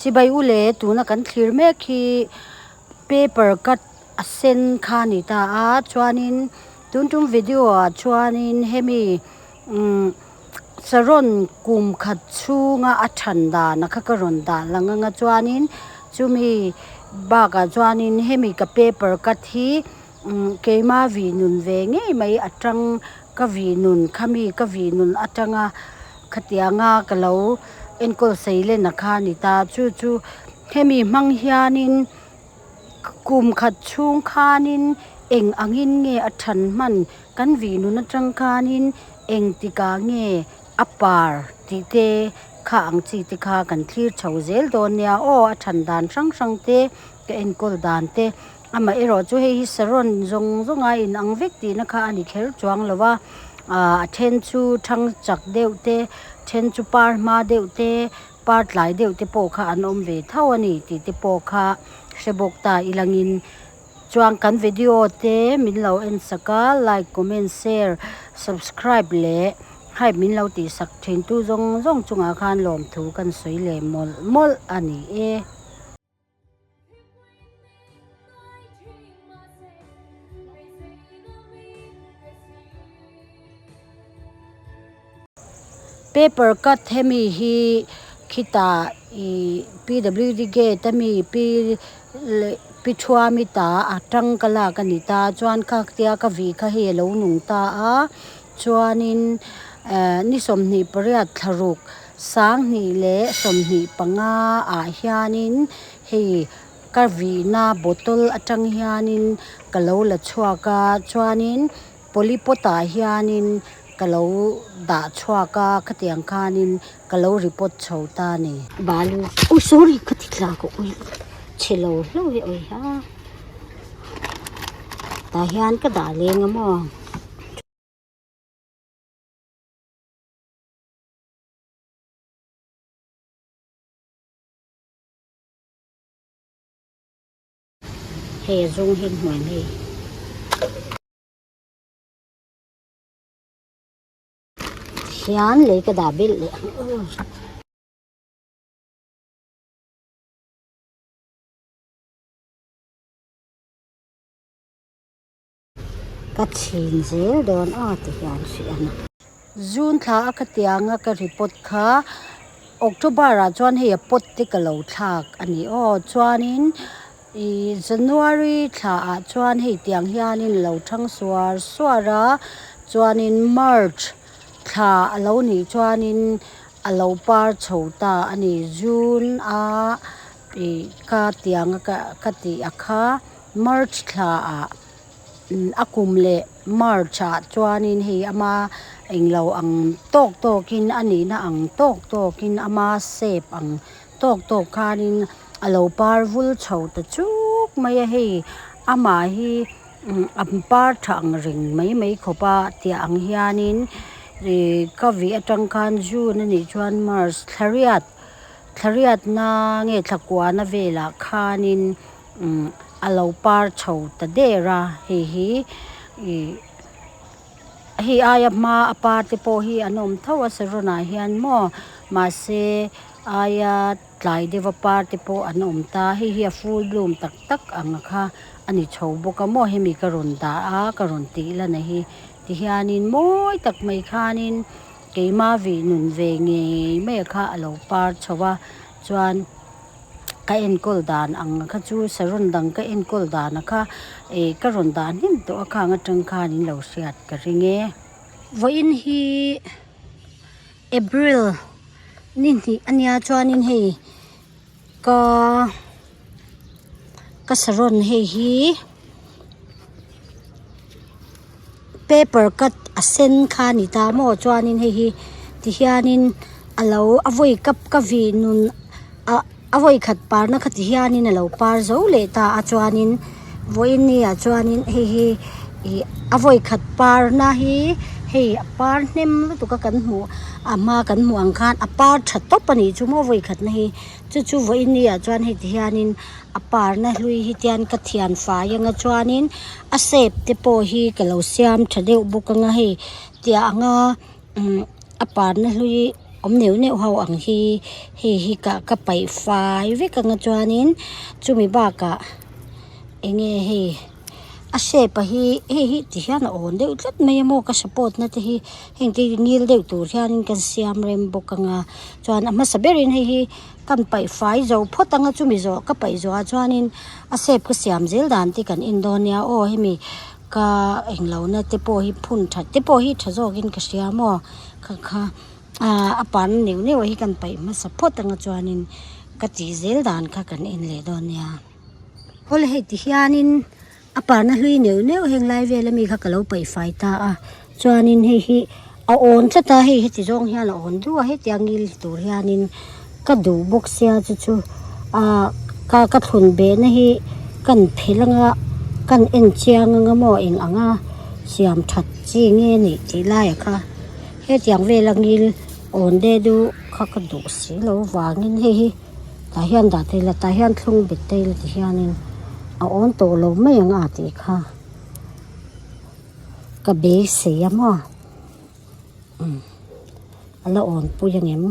Chibai u le tuna kan thlir mek hi paper cut a sen kha a ni ta a chuanin tun tum video ah chuanin hemi umm saron kum khat chhunga a than dan a kha ka rawn dah lang anga chuanin chumi bakah chuanin hemi ka paper cut hi umm keima vih nun ve ngei mai atang ka vih nun khami ka vih nun atanga khatianga ka lo enkawl seilen a kha a ni ta chu chu hemi hmang hianin kum khat chhung khanin eng angin nge a than hman kan vih nun atang khanin engtikah nge a par tih te kha ang chi te kha kan thlir chho zel dawn nia aw a than dan hrang hrang te ka enkawl dan te amaherawh chu hei hi saron zawng zawng a inang vek tihna kha a ni kher chuang lo a ah a then chu thang chak deuh te then chu par hma deuh te par tlai deuh te pawh kha an awm ve tho a ni tih te pawh kha hre bawk ta ilangin chuan kan video te min lo en sak a like comment share subscribe leh hype min lo tih sak thin tu zawng zawng chungah khan lawmthu kan sawi leh mawlh mawlh a ni e. Paper cut hemi hi khitah ih pwd gate ami pi leh pi thuami ta a tang ka lak a ni ta chuan kha tia ka vih kha hei alo nung ta a chuanin eh ni 28 thlaruk sanghnih leh 25 ah hianin hei ka vihna bottle atang hianin ka lo la chhuak a chuanin polypot ah hianin ka lo dah chhuak a khatiang khanin ka lo repot chho ta a ni. Balu ui sorry ka ti tla ka ui chhe lo hlauh hi ui ha tah hian ka dah leng a maw. Hei a zawng hi hmuan hei. Hian lei ka dah belh leh ang aw. Ka chhin zel dawn a ti hian hrilh a ni. June thla a ka tianga ka report kha October ah chuan hei a pot te ka lo thlak a ni aw chuanin ih January thla ah chuan hei tiang hianin lo thang suar suar a chuanin March thla a lo nih chuanin a lo par chho ta a ni June a ih ka tianga ka tih a kha March thla ah. A kum leh March ah chuanin hei ama englo ang tawk tawkin a nihna ang tawk tawkin ama shape ang tawk tawk khanin a lo par vul chho ta chuk mai a hei amah hi an par tha ang reng mai mai khawp a tiah ang hianin ih ka vih atang khan June a nih chuan March thla riat thla riatna nge thla kuahna velah khanin. Umm a lo par chho ta der a hei hi ih hei aia hma a par te pawh hi an awm tho a saron ah hian maw mahse aia tlai deuh a par te pawh an awm ta hei hi a full bloom tak tak ang kha a ni chho bawk a maw hemi ka rawn dah a ka rawn tih lan a hi tihianin mawi tak mai khanin keimah vih nun ve ngei mai a kha a lo par chho a chuan. Ka enkawl dan ang kha chu saron dang ka enkawl dan a kha ih ka rawn dah hnem tawh a khang atang khan in lo hriat ka ring e. Vawiin hi April ni hnih a nia chuanin hei ka ka saron hei hi paper cut a sen kha a ni ta maw chuanin hei hi tihianin a lo a vawi kap ka vih nun ah a vawi khat parna kha tihianin a lo par zo leh ta a chuanin vawiin ni ah chuanin hei hi ih a vawi khat parna hi hei a par hnem lutuk a kan hmuh a hma kan hmuh ang khan a par tha tawp a nih chu maw vawi khatna hi chu chu vawiin ni ah chuan hei tihianin. A parna hlui hi tian ka thian fai anga chuanin a shape te pawh hi ka lo siam tha deuh bawk anga hei tiah anga umm a parna hlui. Awm neuh neuh ho ang hi hei hi ka ka paih fai vek anga chuanin chumi bakah eng nge hei a shape a hi hei hi ti hian a awn deuh tlat mai a maw ka support na te hi heng te hi ngil deuh tur hianin kan siam rem bawk anga chuan a hmasa berin hei hi kan paih fai zo phawt anga chumi zawh ka paih zawhah chuanin a shape ka siam zel dan te kan en dawn nia aw hemi ka englo na te pawh hi phun that te pawh hi tha zawkin ka hria maw kha kha. Ahh a pan neuh neuh hi kan paih hmasa phawt anga chuanin ka tih zel dan kha kan en leh dawn nia. Awle hei ti hianin a pana hlui neuh neuh heng lai vel ami kha ka lo paih fai ta a chuanin hei hi a awn tlat a hei heti zawng hian a awn duh a hetiang ngil tur hianin ka duh bawk sia chu chu ahh ka ka thlun behna hi kan phelh anga kan en chiang anga maw eng anga siam that chi nge nih tih laiah kha. Hetiang vela ngil awn de du kha ka duh si lo vangin hei hi tah hian dah thei la tah hian thlung bet thei la ti hianin a awn tawh lo mai ang a tih kha ka beisei a maw umm a la awn pui ang em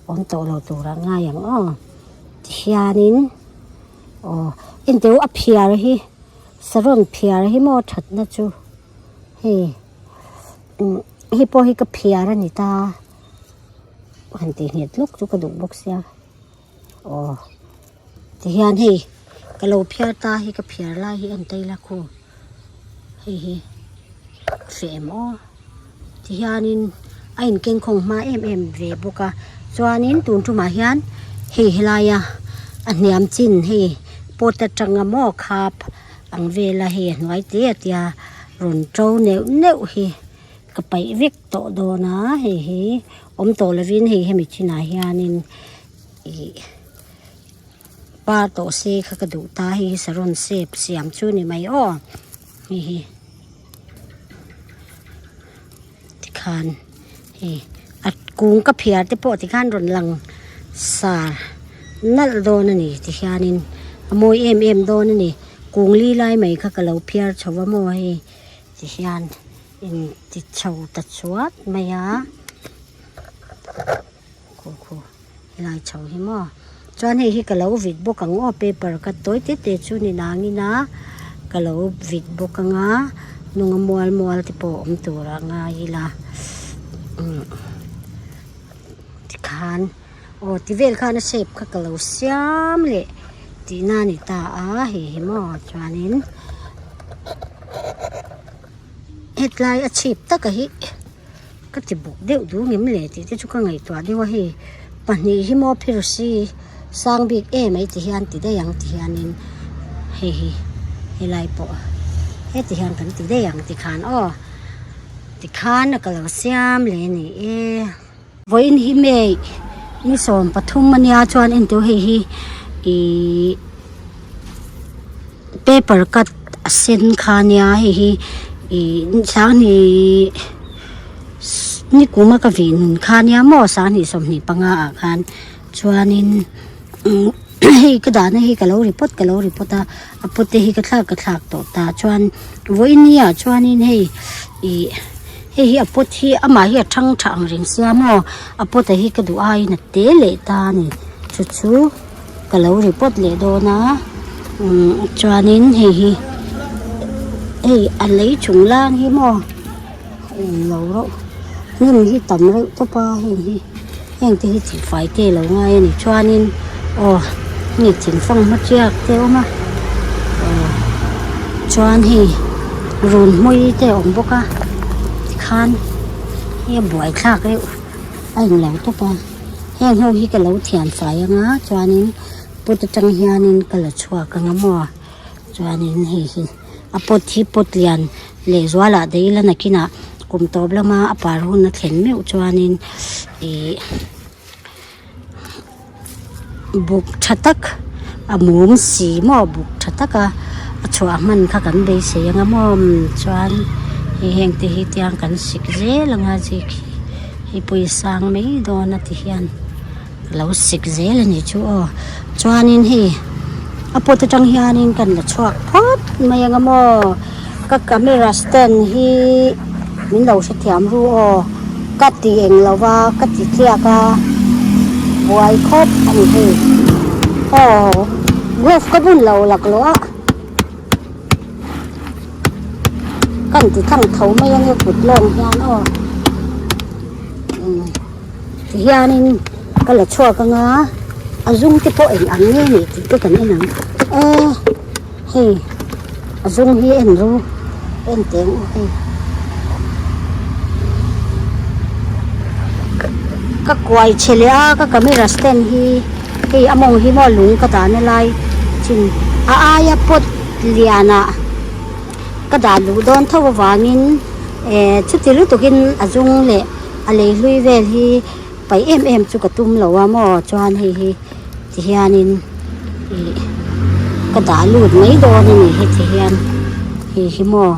awn tawh lo turah ngai ang aw ti hianin aw enteu a phiar hi saron phiar hi maw thatna chu hei. Hei pawh hi ka phiar a ni ta han tih nghet lawk chu ka duh bawk sia aw tihian hei ka lo phiar ta hi ka phiar lai hi en ta ila khu hei hi a feh em aw tihianin a inkengkhawng hma em em ve bawk a chuanin tun tumah hian hei helaia a hniam chin hei pot atanga maw khap. Ang vela hei a hnuai te a tia rawn to neuh neuh hi ka paih vek tawh dawn a hei hi awm tawh lovin hei hemi chinah hianin ih par tawh se kha ka duh ta hei hi saron shape siam chu ni mai aw hei hi tikhan hei a kung ka phiar te pawh tikhan rawn lang sar nalh dawn a ni tihianin a mawi em em dawn a ni kung li lai mai kha ka lo phiar chho va maw hei tihian in ti chho ta chuat mai a khu khu helai chho hi maw chuan hei hi ka lo vit bawk ang aw paper ka tawi te te chu ni nangin a ka lo vit bawk ang a nunga mual mual te pawh awm tur a ngai ila umm tikhan aw ti vel khan a shape kha ka lo siam leh tihna a ni ta a hei hi maw chuanin hetlai a chhip taka hi. Ka ti buk deuh duh ngem le tih te chu ka ngaihtuah deuh a hei pahnih hi maw phirsi sang bik em mai ti hian ti daih ang ti hianin hei hi helai pawh heti hian kan ti daih ang tikhan aw tikhan a ka lo siam leh a ni e. Vawiin hi May ni 13 ania chuan entir hei hi ihh paper cut a sen kha ania hei hi ihh sanghnih ni kum a ka vih nun kha ania maw sanghnih 25 ah khan chuanin umm hei ka dahna hi ka lo report ka lo report a a pot te hi ka thlak ka thlak tawh ta chuan vawiin ni ah chuanin hei ihh hei hi a pot hi amah hi a thang tha ang reng sia maw a pot a hi ka duh aiin a te leh ta a ni chu chu ka lo report leh dawn a umm chuanin hei hi hei a lei chung lang hi maw englo reuh hnim hi tam reuh tawp a heng hi heng te hi chihfai te lo ngai a ni chuanin aw hei thingfang hma chiak te a awm a aw chuan hei run hmui te a awm bawk a tikhan hei a buaithlak reuh a englo tawp a heng ho hi ka lo thian fai anga chuanin pot atang hianin ka la chhuak anga maw chuanin hei hi a pot hi pot lian lehzualah daih ila nakinah kum tawp lama a par hun a thlen meuh chuanin ih buk tha tak a mum si maw buk tha taka a chhuah hman kha kan beisei anga maw chuan hei heng te hi tiang kan sik zel anga zik hi hei pawh hi sang mai dawn a ti hian. Ka lo sik zel a nih chu aw chuanin hei a pot atang hianin kan la chhuak phawt mai ang a maw ka camera stand hi min lo hrethiam ru aw. Ka ti eng lo va, ka ti tliak a, buai khawp a ni hei. Aw, glove ka bun lo laklawh a, kan ti tlang tho mai ange kut lawng hian aw. Ti hianin ka la chhuak anga a zung te pawh eng ang nge nih tih te kan en ang. E hei a zung hi en ru en teh ang u hei. Ka kuai chhe leh a ka camera stand hi hei a mawng hi maw lung ka dahna lai chin a aia pot lianah ka dah duh dawn tho avangin eh chuti lutukin a zung leh a lei hlui vel hi paih em em chu ka tum lo a maw chuan hei hi ti hianin ih ka dah lut mai dawn a ni heti hian hei hi maw.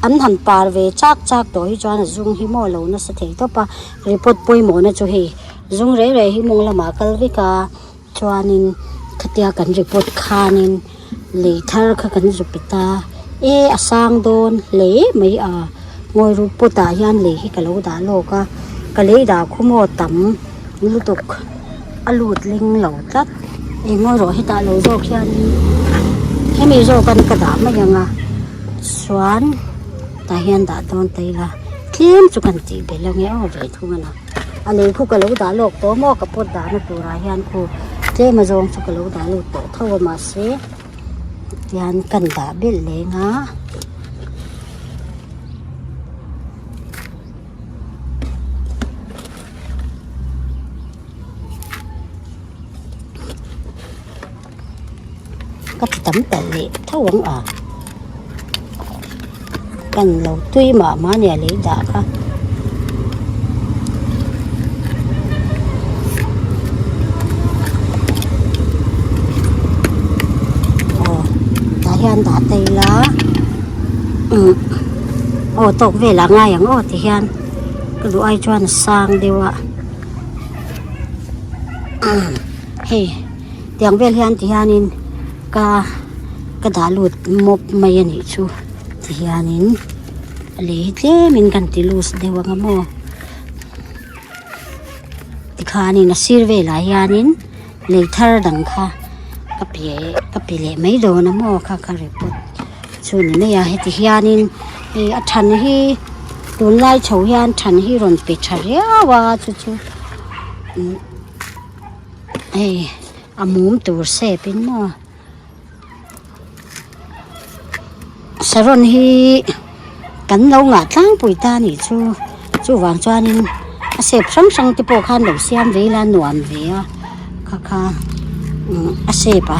An han par ve chak chak tawh hi chuan a zung hi maw lo nasa thei tawp a report pawimawhna chu hei zung rei rei hi mawng lamah a kal vek a chuanin khatia kan report khanin lei thar kha kan zu pet a e a sang dawn hle mai a ngawi ru pot ah hian lei hi ka lo dah lawk a ka lei dah khu maw tam lutuk a lut ling lo tlat eng erawh hetah lo zawk hianin hemi zawk an ka dah mai ang a chuan tah hian dah dawn ta ila tlem chu kan tih belh ange aw ve thung a na a lei khu ka lo dah lawk tawh maw ka pot dahna turah hian khu tlem a zawng chu ka lo dah lut tawh tho a mahse tihian kan dah belh leng a. Ka ti tam talh leh tho ang a kan lo tui mah mah nia lei dah kha. Aw tah hian dah ta ila umm aw tawk velah ngai ang aw ti hian. Ka duh ai chuan a sang deuh a hei tiang vel hian ti hianin ka ka dah lut mawp mai a nih chu ti hianin a lei hi tlemin kan ti loose deuh ang a maw tikhanin a sir velah hianin lei thar dang kha ka pe ka pe leh mai dawn a maw kha kha report. Chu ni mai a heti hianin hei a than hi tunlai chho hian than hi rawn pe tha riau a chu chu umm hei a mum tur sep in maw saron hi kan lo ngah tlangpui ta a nih chu chuvang chuanin a sep hrang hrang te pawh khan lo siam ve ila nuam ve a kha kha umm a sep a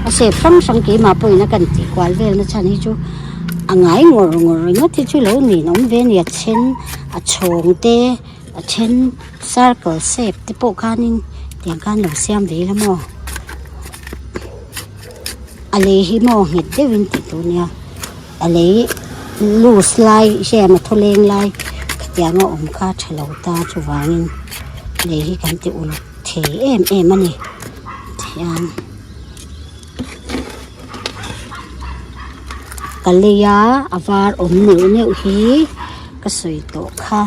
a sep hrang hrang keimah pawhin a kan tih kual vel na chhan hi chu a ngai ngawr ngawr ringawt hi chu lo nin awm ve a ni a then a chhawng te a then circle shape te pawh khanin tiang khan lo siam ve ila maw a lei hi maw nghet deuhin tih tur a nia. A lei loose lai hriam a thawleng lai khatiang a awm kha tha lo ta chuvangin lei hi kan ti uluk thei em em a ni tihian ka lei a a var awm neuh neuh hi ka sawi tawh kha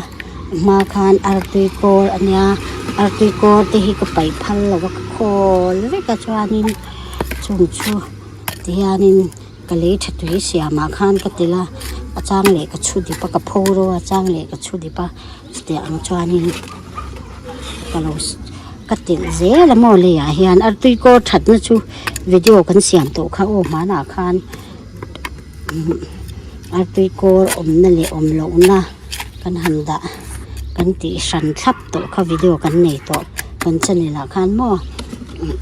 a hma khan artui kawr a nia artui kawr te hi ka paih phal lo a ka khawl vek a chuanin chung chu tihianin. Ka lei tha tui siamah khan ka tel a, a chang leh ka chhu dip a, ka pho ro a, a chang leh ka chhu dip a, chutiang ang chuanin ka lo ka telh zel a maw leiah hian artui kawr thatna chu video kan siam tawh kha aw hmanah khan artui kawr awmna leh awm lohna kan han dah kan tih hran thlap tawh kha video kan nei tawh kan channel ah khan maw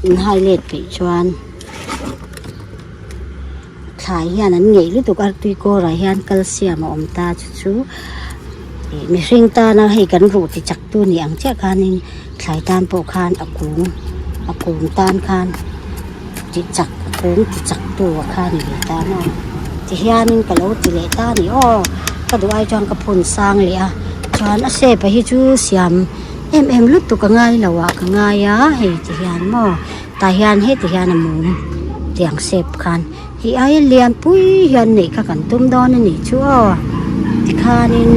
in highlight peih chuan. Thlai hian an ngeih lutuk a tui kawrah hian calcium a awm ta chu chu ih mihring tana hei kan ruh ti chak tu ni ang chiah khanin thlai tan pawh khan a kung a kung tan khan ti chak a kung ti chak tu a kha ni ve ta maw tihianin ka lo ti leh ta a ni aw ka duh ai chuan ka phun sang leh a chuan a shape a hi chu siam em em lutuk a ngai lo ah ka ngai a hei tihian maw. Tah hian heti hian a mum tiang shape khan Hei aia lian pui hian neih kha kan tum dawn a nih chu aw tikhanin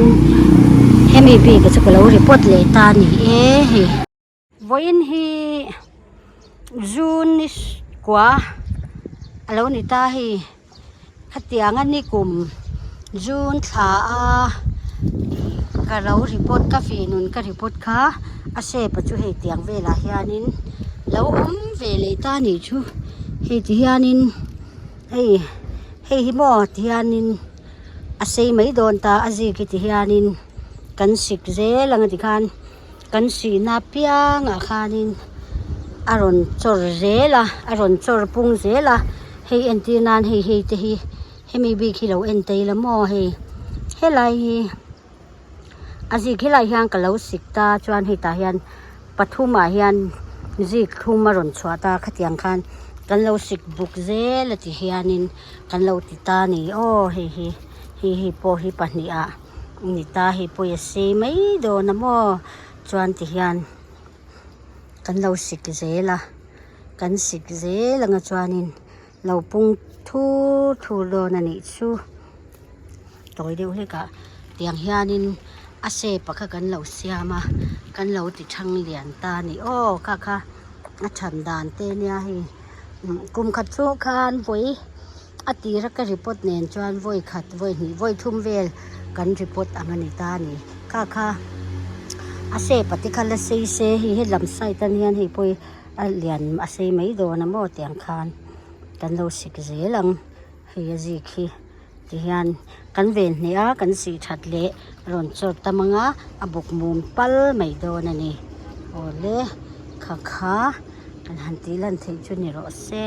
hemi bik ah chu ka lo report leh ta a ni e hei. Vawiin hi June ni kua a lo ni ta hei khatiang a ni kum June thla a ka lo report ka fih nun ka report kha a shape a chu hei tiang velah hianin lo awm ve leh ta a nih chu hei ti hianin hei hei hi maw ti hianin a sei mai dawn ta a zik hi ti hianin kan sik zel ang a tikhan. Kan sihna piangah khanin a rawn chawr zel a a rawn chawr pung zel a hei entir nan hei hei te hi hemi bik hi lo en ta ila maw hei helai hi a zik helai hian ka lo sik ta chuan hei tah hian pathumah hian zik thum a rawn chhuah ta khatiang khan kan lo sik buk zel a ti hianin kan lo ti ta a ni aw hei hi hei hi pawh hi pahnih ah. Ni ta hei pawh a sei mai dawn a maw chuan ti hian kan lo sik zel a kan sik zel anga chuanin lo pung thur thur dawn a nih chu tawi deuh hlek ah tiang hianin a shape ah kha kan lo siam a kan lo ti thang lian ta a ni aw kha kha a than dan te nia hei kum khat chu khan vawi. A tira ka report nen chuan vawi khat vawi hnih vawi thum vel kan report ang a ni ta a ni. Kha kha a shape a te kha la sei se hei helam side a nian hei pawh hi a lian a sei mai dawn a maw tiang khan kan lo sik zel ang hei a zik hi tihian kan ven hneh a kan sih that leh rawn chawt tam ang a a bawk mum pal mai dawn a ni awle kha kha kan han tih lan theih chu ni rawh se.